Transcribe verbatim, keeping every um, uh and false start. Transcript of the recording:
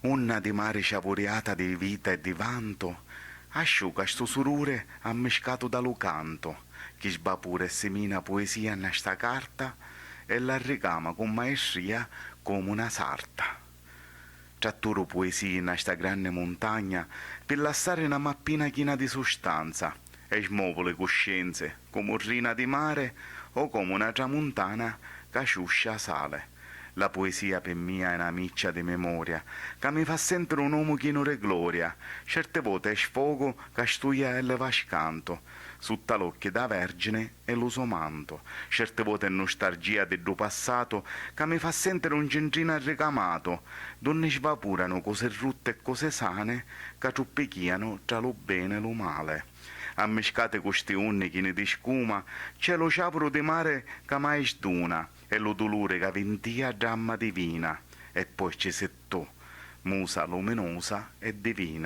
Unna di mari ciavuriata di vita e di vantu, asciuca stu sururi ammiscatu da lu cantu, chi sbapura e simina puesia nna sta carta e l'arricama cu maestria comu na sarta. Tratturu puesii nna sta granni muntagna pi lassari na mappina china di sustanza e smovu li cuscienzi comu rina di mari o comu na tramuntana ca ciuscia sali. La puesia pi mia è na miccia di memoria ca mi fa sentiri un omu chinu di gloria, certi voti è sfogu ca stuia e leva scantu sutta l'occhi dâ Vergini e lu so mantu, certi voti è nustargia di ddu passatu ca mi fa sentiri un cintrinu arricamatu, dunni svapuranu cosi rutti e cosi sani ca truppichianu tra lu beni e lu mali. Ammiscati cu sti unni chini di scuma, c'è lu ciavuru di mari ca mai sduna e lu duluri ca vintia dramma divina. E poi ci si tu, musa luminusa e divina.